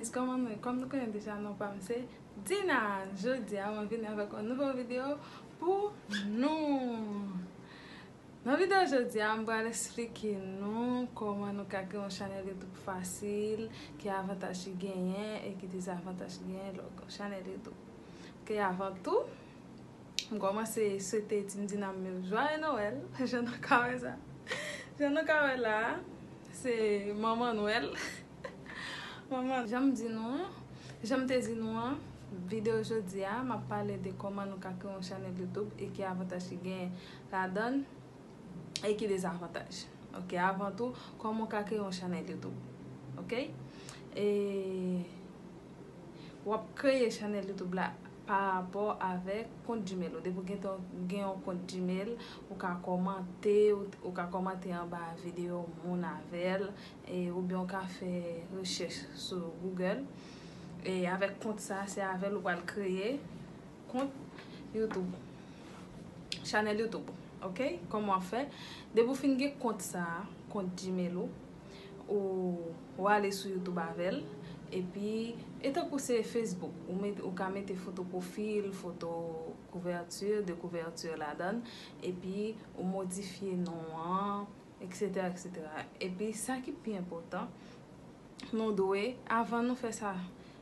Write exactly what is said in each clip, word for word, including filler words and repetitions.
Kòman nou ye? Kòm nou konnen deja, non pa m se Dina. Jodi a mwen vini avèk yon nouvo videyo pou nou. Nan videyo jodi a, m pral esplike nou kòman nou ka kreye yon chanèl YouTube fasil, ki avantaj ki genyen e ki dezavantaj ki genyen lè w gen yon chanèl YouTube. Ok, avan tou, m kòmanse swete Team Dina m yo jwaye Nwèl. Jan nou ka wè sa. Jan nou ka wè la, se manman Nwèl. Manman, jan m di nou an, jan m te di nou an, videyo jodi a, m ap pale de kòman nou ka kreye yon chanèl YouTube e ki avantaj ki genyen ladan l e ki dezavantaj. Ok, avan tou, kòman w ka kreye yon chanèl YouTube? Ok? E w ap kreye chanèl YouTube la pa rapò avèk kont Gmail ou. Depi w gen ton, gen yon kont Gmail, ou ka kòmante, ou, ou ka kòmante anba videyo moun avè l, e, oubyen w ka fè rechèch sou Google. E avèk kont sa, se avè l ou pral kreye kont YouTube. Chanèl YouTube, ok? Kòman w ap fè? Depi w fin gen kont sa, kont Gmail ou, ou, ou ale sou YouTube avè l, epi, e tankou se Facebook, ou met, ou ka mete foto pwofil, foto kouvèti, de kouvèti ladan l, epi ou modifye non an, et cetera, et cetera. Epi, sa ki pi enpòtan, nou dwe, avan nou fè sa,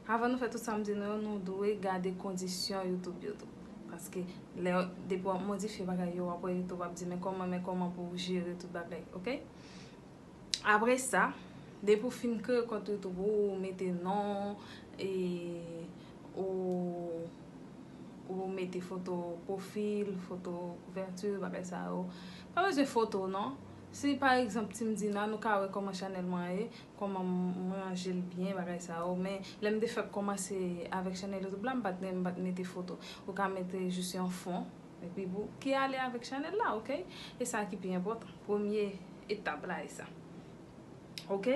avan nou fè tout sa m di nou yo, nou dwe gade kondisyon YouTube yo tou. Paske lè, depi w ap modifye bagay yo, w ap wè YouTube ap di, men kòman, men kòman pou w jere tout bagay, ok? Apre sa, depi w fin kreye kont YouTube ou, ou mete non, e, ou, ou mete foto pwofil, foto kouvèti, bagay sa yo. Pa bezwen foto, non. Si, pa egzanp, Team Dina, nou ka wè kòman chanèl mwen ye, kòman m ranje l byen, bagay sa yo. Men, lè m te fèk kòmanse avèk chanèl YouTube la, m pa t, m pa t mete foto. Ou ka mete jis yon fon, epi pou, ki ale avèk chanèl la, ok? E sa ki pi enpòtan. Premye etap la, e sa. Ok?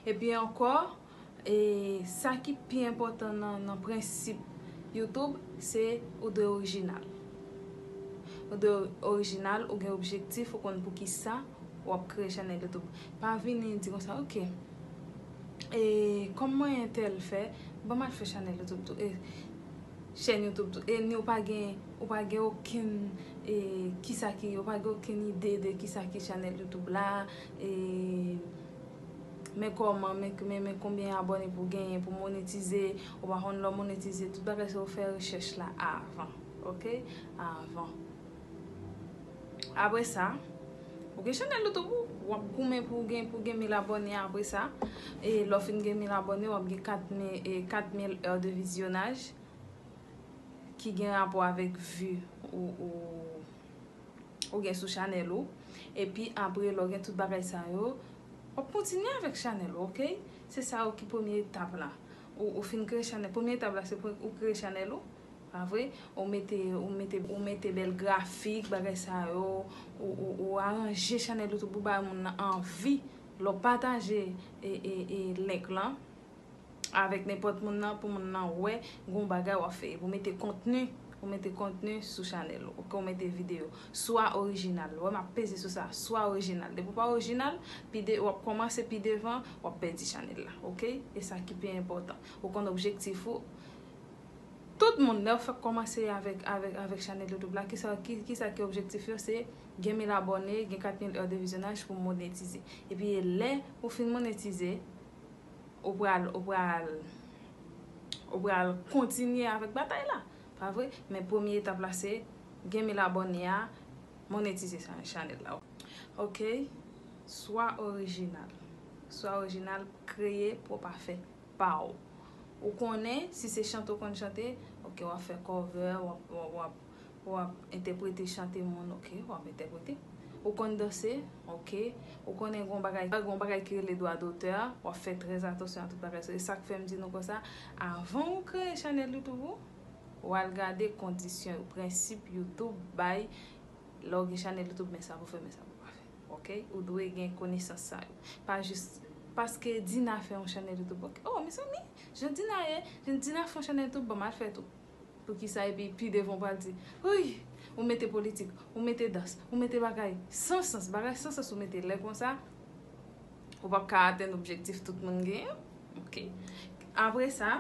Epi ankò, e, sa ki pi enpòtan nan, nan prensip YouTube, se ou dwe orijinal. Ou dwe orijinal, ou gen objektif, ou konn pou ki sa w ap kreye chanèl YouTube. Pa vini di konsa, ok, e, kòm mwen entèl fè, ban m al fè chanèl YouTube tou. E, chèn YouTube tou. E ni ou pa gen, ou pa gen okenn, e, kisa ki, ou pa gen okenn ide de kisa ki chanèl YouTube la, e, men kòman, men, men, men konbyen abòne pou genyen, pou monetize, ou pa konn lè w monetize, tout bagay sa ou fè rechèch la avan, ok? Avan. Apre sa, ou gen chanèl YouTube ou, w ap goumen pou w gen, pou w gen mil abòne apre sa. E lè w fin gen mil abòne, w ap gen kat mil, e, kat mil è de vizyonaj ki gen rapò avèk vi ou, ou, ou gen sou chanèl ou. Epi apre, lè w gen tout bagay sa yo, w ap kontinye avèk chanèl ou, ok? Se sa yo ki premye etap la. Ou, ou fin kreye chanèl. Premye etap la, se pou ou kreye chanèl ou. Pa vre? Ou mete, ou mete, ou mete bèl grafik, bagay sa yo, ou, ou, ou aranje chanèl YouTube ou bay moun nan anvi. Lè w pataje e, e, e link lan avèk nenpòt moun nan, pou moun nan wè gon bagay w ap fè. Epi ou mete kontni, ou mete kontni sou chanèl ou, ok? Ou mete videyo. Swa orijinal. Ou wè m ap peze sou sa. Swa orijinal. Depi w pa orijinal, pi de, w ap kòmanse pi devan, w ap pèdi chanèl la, ok? E sa ki pi enpòtan. Ou konn objektif ou. Tout moun, lè w fèk kòmanse avèk, avèk, avèk chanèl YouTube la, kisa, ki, kisa ki objektif yo? Se gen mil abòne, gen kat mil è de vizyonaj pou monetize. Epi e lè ou fin monetize, ou pral, ou pral, ou pral kontinye avèk batay la. Pa vre? Men premye etap la se gen mil abòne a, monetize sa, chanèl la. Ok? Swa orijinal. Swa orijinal, kreye pwòp afè pa w. Ou konnen, si se chante w konn chante, ok, w ap fè cover, w ap, w ap, w ap, w ap entèprete chante moun, ok, w ap entèprete. Ou konn danse, ok. Ou konnen gon bagay, gon bagay ki rele dwa dotè, w ap fè trè atansyon a tout bagay sa yo. E sa k fè m di nou konsa, avan ou kreye chanèl YouTube ou, w al gade kondisyon yo, prensip YouTube bay, lè w gen chanèl YouTube, men sa pou fè, men sa pou pa fè. Ok? Ou dwe gen konesans sa yo. Pa jis paske Dina fè yon chanèl YouTube. Ok? Oh, mezanmi, jan Dina ye, jan Dina fè yon chanèl YouTube, bon, m al fè tou. Poukisa? Epi pi devan w pral di, wi, ou mete politik, ou mete dans, ou mete bagay san sans, bagay san sans ou mete. Lè konsa, ou p ap ka atenn objektif tout moun genyen. Ok. Apre sa,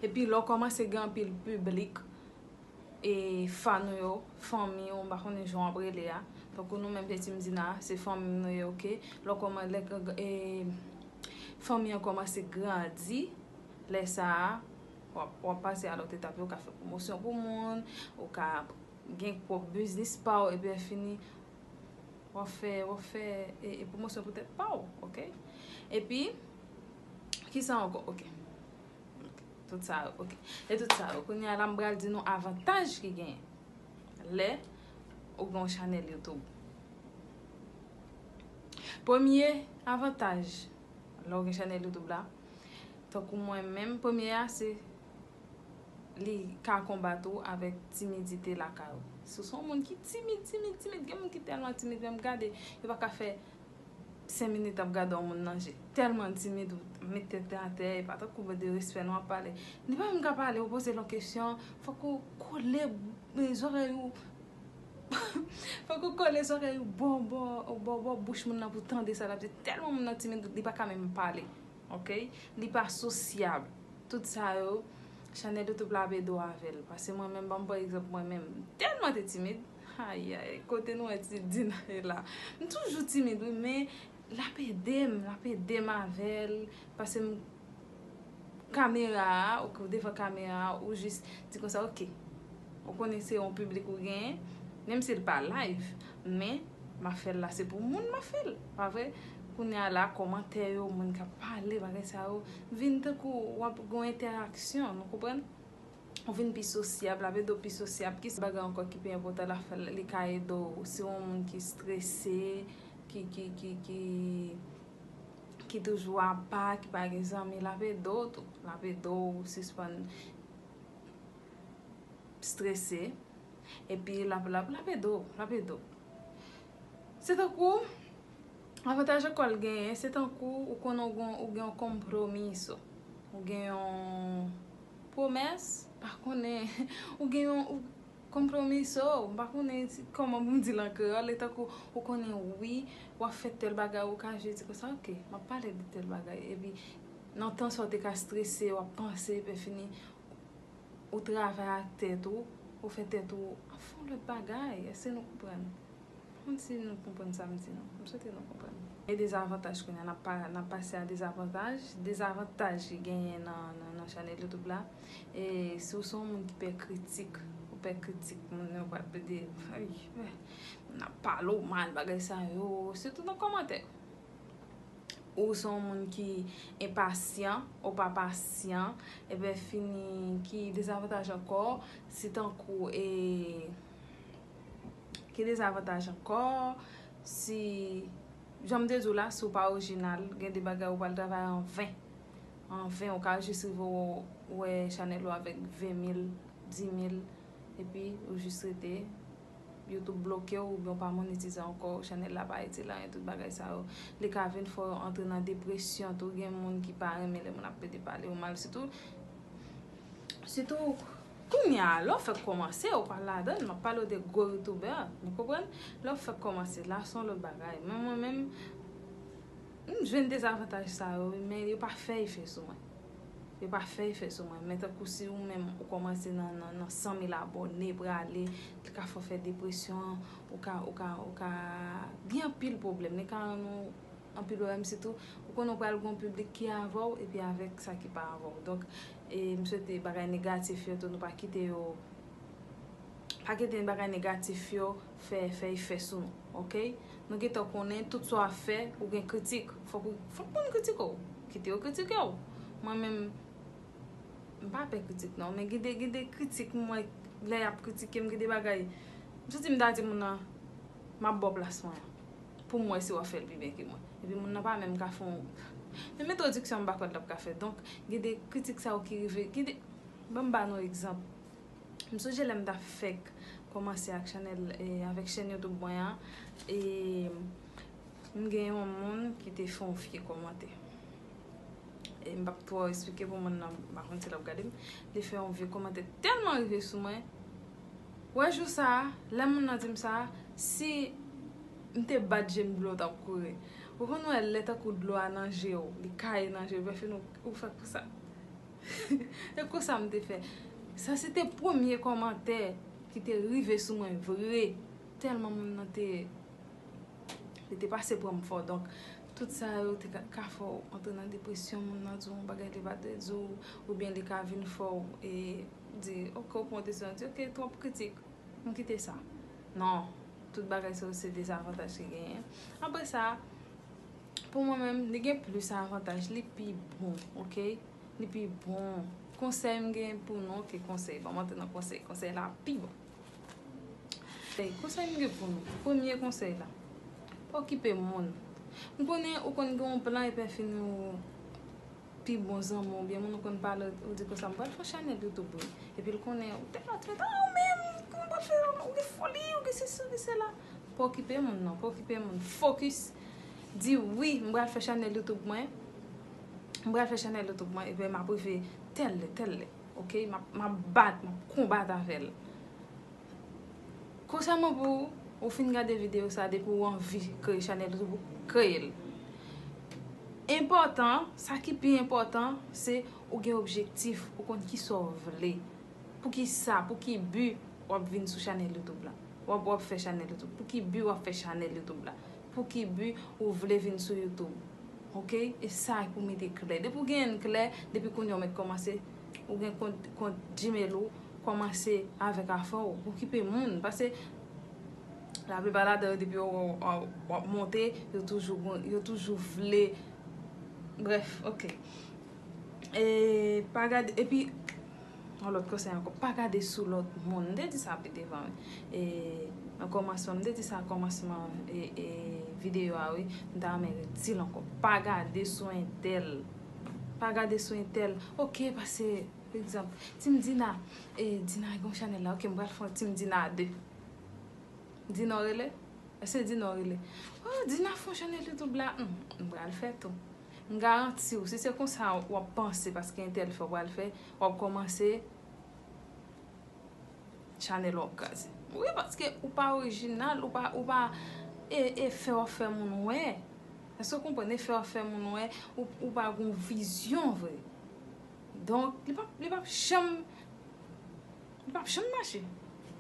epi lè w kòmanse gen anpil piblik, e fan ou yo, fanmi w, m pa konnen jan w ap rele a. Tankou nou menm Peti Medina, se fanmi nou ye, ok? Lè w kòman-, lè, e, fanmi an kòmanse grandi, lè sa a, w ap, w ap pase a lòt etap yo, w ka fè pwomosyon pou moun, ou ka gen pwòp biznis pa w, epi lè fini, w ap fè, w ap fè, e, e pwomosyon pou tèt pa w, ok? Epi, kisa ankò? Ok. Ok. Tout sa yo, ok. E tout sa yo. Kounye a la, m pral di nou avantaj ki genyen lè ou gen yon chanèl YouTube. Premye avantaj lè ou gen chanèl YouTube la, tankou mwen menm, premye a se li ka konbat ou avèk timidite lakay ou. Si w se yon moun ki timid, timid, timid, gen moun ki tèlman timid, menm gade, yo pa ka fè senk minit ap gade yon moun nan je. Tèlman timid, ou met tèt atè, e pa tankou de respè nou ap pale. Li pa menm ka pale, ou poze l yon kesyon, fòk ou kole, e, zòrèy ou, fòk ou kole zòrèy ou bò, bò, bò, bò bouch moun nan pou tande sa l ap di. Tèlman moun nan timid, li pa ka menm pale. Ok? Li pa sosyab. Tout sa yo, chanèl YouTube la ap ede w avè l. Pase mwen menm, ban m pran egzanp mwen menm. M tèlman te timid. Ayayay, kote nou wè ti Dina ye la? M toujou timid, wi, men l ap ede m, l ap ede m avè l. Pase m, kamera a, ok, ou devan kamera a, ou jis di konsa, ok. Ou konnen se yon piblik ou genyen, menm si l pa live, men m ap fè l la, se pou moun m ap fè l, pa vre? Kounye a la, kòmantè yo, moun k ap pale, bagay sa yo, vin tankou w ap gen yon entèraksyon, nou konprann? Ou vin pi sosyab, l ap ede w pi sosyab. Ki bagay ankò ki pi enpòtan, l ap fè, li ka ede w, si w yon moun ki strese, ki, ki, ki, ki, ki toujou apa, ki pa gen zanmi, l ap ede w tou. L ap ede w sispann strese. Epi l ap, l ap, l ap ede w, l ap ede w. Se tankou, avantaj ankò l genyen, se tankou ou konnen ou gen, ou gen yon compromiso. Ou gen yon pwomès, pa konnen, ou gen yon, ou, compromiso, m pa konnen si, kòman pou m di l an kreyòl, e tankou ou konnen wi, w ap fè tèl bagay, ou ka jis di konsa, ok, m ap pale de tèl bagay, epi nan tan sa w te ka strese, w ap panse, epi fini, ou travay ak tèt ou, ou fè tèt ou ap fè yon lòt bagay. Èske nou konprann? Kòmsi nou konprann sa m di nou. M swete nou konprann. E dezavantaj kounye a, n ap pa, n ap pase a dezavantaj. Dezavantaj ki genyen nan, nan, nan chanèl YouTube la. E si w se yon moun ki pè kritik, ou pè kritik, moun yo pral plede, ay, moun ap pale w mal, bagay sa yo, sitou nan kòmantè. Ou se yon moun ki enpasyan, ou pa pasyan, ebyen fini ki dezavantaj ankò, se tankou, e, ki dezavantaj ankò, si, jan m te di w la, si w pa orijinal, gen de bagay ou pral travay an ven. An ven, ou ka jis rive w-, wè chanèl ou avèk ven mil, di mil, epi ou jis rete, YouTube bloke w, oubyen w pa monetize ankò, chanèl la pa itil anyen, tout bagay sa yo. Li ka vin fè w antre nan depresyon tou, gen moun ki pa renmen lè moun ap plede pale w mal, sitou, sitou kounye a, lè w fèk kòmanse, ou pa ladan l, m ap pale w de gwo youtubè, nou konprann? Lè w fèk kòmanse, la se yon lòt bagay. Men mwen menm, m jwenn dezavantaj sa yo, wi, men yo pa fè efè sou mwen. Yo pa fè efè sou mwen. Men tankou si ou menm ou kòmanse nan, nan, nan san mil abòne, prale, li ka fè w fè depresyon, ou ka, ou ka, ou ka gen anpil pwoblèm. Li ka rann ou anpil pwoblèm, sitou ou konnen ou pral gen yon piblik ki avè w epi avèk sa ki pa avè w. Donk, e, m swete bagay negatif yo tou, nou pa kite yo, pa kite bagay negatif yo fè, fè efè sou nou, ok? Nou gentan konnen tout sa w ap fè, ou gen kritik. Fòk ou, fòk moun kritike w. Kite yo kritike w. Mwen menm, m pa pè kritik non, men gen de, gen de kritik m wè lè y ap kritike m, gen de bagay. M santi m ta di moun nan, m ap ba w plas mwen an. Pou m wè si w ap fè l pi byen ke mwen. Epi moun nan pa menm ka fè yon, menm entwodiksyon m pa kwè l t ap ka fè. Donk, gen de kritik sa yo ki rive, gen de, ban m ba nou egzanp. M sonje lè m t ap fèk kòmanse ak chanèl, e, avèk chèn YouTube mwen an, e m gen yon moun ki te fè yon vye kòmantè. E m p ap twò eksplike pou moun nan, m pa konn si l ap gade m. Li fè yon vye kòmantè tèlman rive sou mwen. Wè jou sa a, lè moun nan di m sa, si m te bat je m dlo t ap kouri. Ou konn wè lè tankou dlo a nan je w, li kaye nan je w, epi ou, ou fè konsa. E konsa m te fè. Sa se te premye kòmantè ki te rive sou mwen vre. Tèlman moun nan te, li te pase pran m fò. Donk, tout sa yo te ka, ka fè w antre nan depresyon, moun nan di w yon bagay li pa te di w, oubyen li ka vin fè w e di, ok, ou pran desizyon, di, ok, twòp kritik. M kite sa. Non, tout bagay sa yo se dezavantaj ki genyen. Apre sa, pou mwen menm, li gen plis avantaj, li pi bon, ok? Li pi bon. Konsèy m gen pou nou, ok, konsèy. Ban m antre nan konsèy. Konsèy la pi bon. Ey, konsèy m gen pou nou. Premye konsèy la. Pa okipe moun. M konnen ou konn gen yon plan epi fini ou pi bon zanmi w, oubyen moun ou konn pale, ou di konsa, "M pral fè chanèl YouTube wi." Epi l konnen ou te la trete, "Ah, ou menm, kòman w pral fè, ou gen foli, ou gen sesi, ou gen sela." Pa okipe moun non, pa okipe moun. Fokis. Di, "Wi, m pral fè chanèl YouTube mwen. M pral fè chanèl YouTube mwen, epi m ap rive tèl lè, tèl lè." Ok? M ap, m ap bat, m ap konbat avè l. Konsèy mwen pou ou, ou fin gade videyo sa, depi ou anvi kreye chanèl YouTube, ou kreye l. Enpòtan, sa ki pi enpòtan, se ou gen objektif, ou konn kisa w vle. Pou ki sa, pou ki bi w ap vin sou chanèl YouTube la? W ap, w ap fè chanèl YouTube. Pou ki bi w ap fè chanèl YouTube la? Pou ki bi ou vle vin sou YouTube? Ok? E sa pou mete klè. Depi w genyen l klè, depi kounye a w mèt kòmanse, ou gen kont, kont Gmail ou, kòmanse avèk afè w. Okipe moun. Paske laplipa ladan yo, depi yo wè w, w ap monte, yo toujou gon, yo toujou vle. Brèf, ok. E pa gade, epi, yon lòt konsèy ankò, pa gade sou lòt moun. M te di sa pi devan, wi. E nan kòmansman, m te di sa kòmansman e, e videyo a, wi. M ta renmen redi l ankò. Pa gade sou entèl. Pa gade sou entèl. Ok, paske, pa egzanp, Team Dina, e Dina gen yon chanèl la. Ok, m pral fè yon Team Dina de. Dina w rele? Èske Dina w rele? Oh, Dina fè yon chanèl YouTube la. Hmm, m pral fè tou. M garanti w, si se konsa w ap panse, paske entèl fè, w pral fè, w ap kòmanse, chanèl w ap kraze. Wi, paske ou pa orijinal, ou pa, ou pa, e, e fè w ap fè moun wè. Èske w konprann? E fè w ap fè moun wè, ou, ou pa gon vizyon vre. Donk, li p ap, li p ap janm, li p ap janm mache.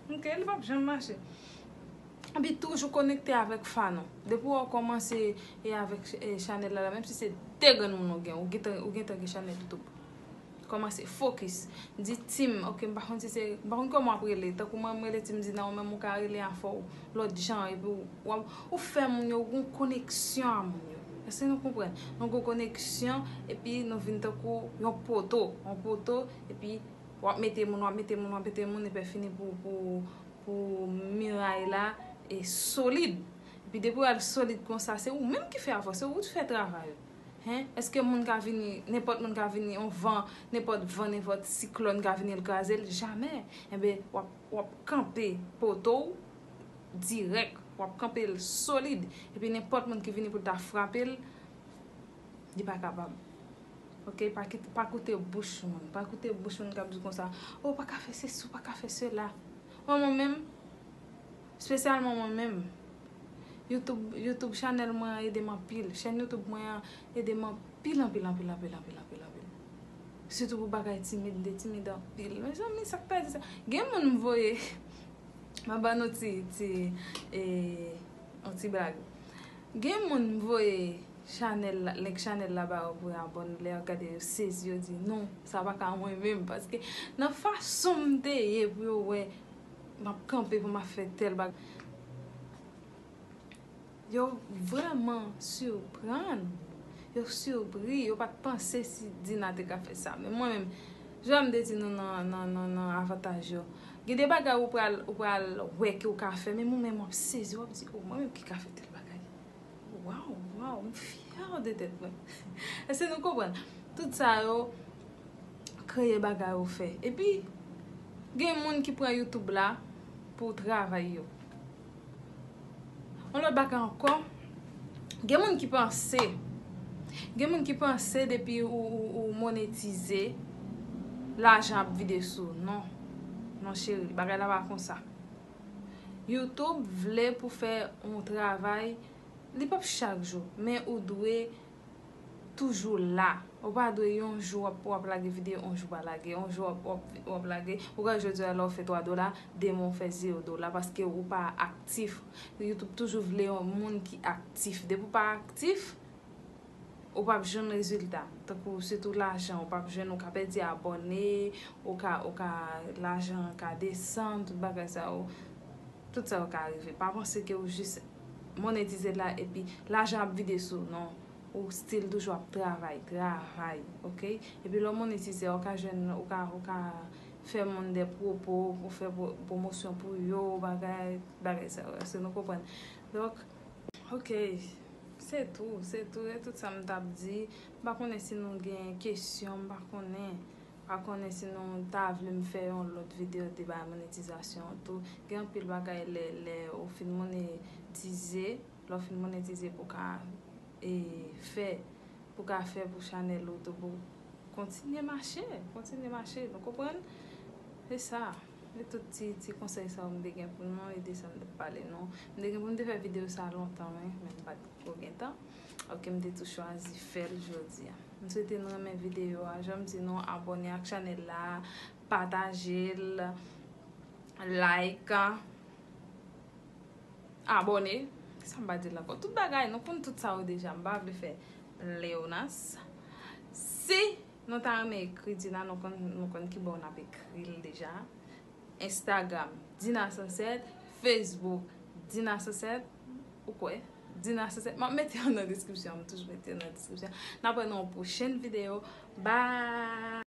Ok, li p ap janm mache. Epi toujou konekte avèk fan ou. Depi w kòmanse e avèk e chanèl la, la, menm si se de grenn moun ou gen, ou gentan, ou gentan gen chanèl YouTube. Kòmanse fokis. Di Team, ok, m pa konn si se, m pa konn kòman w ap rele. Tankou mwen, m rele Team Dina, ou menm ou ka rele afè w lòt jan, epi w, w ap, ou fè moun yo, ou gon koneksyon a moun yo. Èske nou konprann? Nou gon koneksyon, epi nou vin tankou yon poto, yon poto, epi w ap mete moun, w ap mete moun, w ap mete moun, epi fini pou, pou, pou miray la e solid. Epi depi w al solid konsa, se ou menm ki fè afè w, se ou ki fè travay ou. Hen? Èske moun ka vini, nenpòt moun ka vini, yon van, nenpòt van, nenpòt siklòn ka vini, l kraze l? Jamè. Enben, w ap, w ap kanpe poto w dirèk, w ap kanpe l solid. Epi nenpòt moun ki vini pou l ta frape l, li pa kapab. Ok? Pa kit-, pa koute bouch moun. Pa koute bouch moun k ap di konsa, "Oh, ou pa ka fè sesi, ou pa ka fè sela." Mwen, mwen menm, espesyalman mwen menm, YouTube, YouTube chanèl mwen an ede m anpil. Chèn YouTube mwen an ede m anpil, anpil, anpil, anpil, anpil, anpil, anpil. Sitou pou bagay timid, m te timid anpil. Mezanmi, sa k ta di sa? Gen moun m voye, m ap ban nou ti, ti, e, yon ti blag. Gen moun m voye chanèl la, link chanèl la ba yo pou yo abòne, lè yo gade yo sezi, yo di, "Non, sa pa ka mwen menm." Paske nan fason m te ye pou yo wè m ap kanpe pou m ap fè tèl bagay. Yo vrèman siprann. Yo sipri, yo pa t panse si Dina te ka fè sa. Men mwen menm, jan m te di nou nan, nan, nan, nan avantaj yo, gen de bagay ou pral, ou pral wè ke w ka fè, men mwen menm w ap sezi, w ap di, "Oh, mwen menm ki ka fè tèl bagay. Waw, waw, m fyè de tèt mwen." Èske nou konprann? Tout sa yo, kreye bagay ou fè. Epi, gen moun ki pran YouTube la pou travay yo. Yon lòt bagay ankò, gen moun ki panse, gen moun ki panse depi ou, ou, ou monetize, lajan ap vide sou ou. Non. Non, cheri, bagay la pa konsa. YouTube vle pou fè yon travay Li p ap chak jou, men ou dwe toujou la. Ou pa dwe yon jou w ap, w ap lage videyo, yon jou pa lage, yon jou w ap, w ap, w ap lage. Ou ka jodi a la w fè twa dola, demen w fè zewo dola paske ou pa aktif. YouTube toujou vle yon moun ki aktif. Depi w pa aktif, ou p ap jwenn rezilta. Tankou sitou lajan, ou p ap jwenn, ou ka pèdi abòne, ou ka, ou ka, lajan ka desann, tout bagay sa yo. Tout sa yo ka rive. Pa panse ke ou jis monetize la epi lajan ap vide sou ou, non. Ou still toujou ap travay, travay, oke? Epi lè w monetize, ou ka jwenn, ou ka, ou ka fè moun de pwopo, ou fè pwo-, pwomosyon pou yo, bagay, bagay sa yo. Èske nou konprann? Donk, oke, se tou, se tou, se tout sa m t ap di. M pa konnen si nou gen kesyon, m pa konnen. Pa konnen si nou ta vle m fè yon lòt videyo deba monetizasyon an tou. Gen anpil bagay lè, lè ou fin monetize, lè w fin monetize pou ka, e, fè, pou ka fè pou chanèl ou tou, pou kontinye mache, kontinye mache, nou konprann? Se sa. E tout ti, ti konsèy sa yo m te gen pou nou, e de sa m te pale nou. M te gen pou m te fè videyo sa lontan, wi, men m pa t ko gen tan. Oke, m te tou chwazi fè l jodi a. M swete nou renmen videyo a. Jan m di nou, abòne ak chanèl la, pataje l, like, abòne. Sa m pa di l ankò? Tout bagay, nou konn tout sa yo deja. M pa vle fè pleonas. Si nou ta renmen ekri Dina, nou konn, nou konn ki bò n ap ekri l deja. Instagram, Dina Sansèt, Facebook, Dina Sansèt, ou kwè? Dina Sansèt. M ap mete yo nan deskripsyon, m toujou mete yo nan deskripsyon. N ap wè nan yon pwochèn videyo. Bye!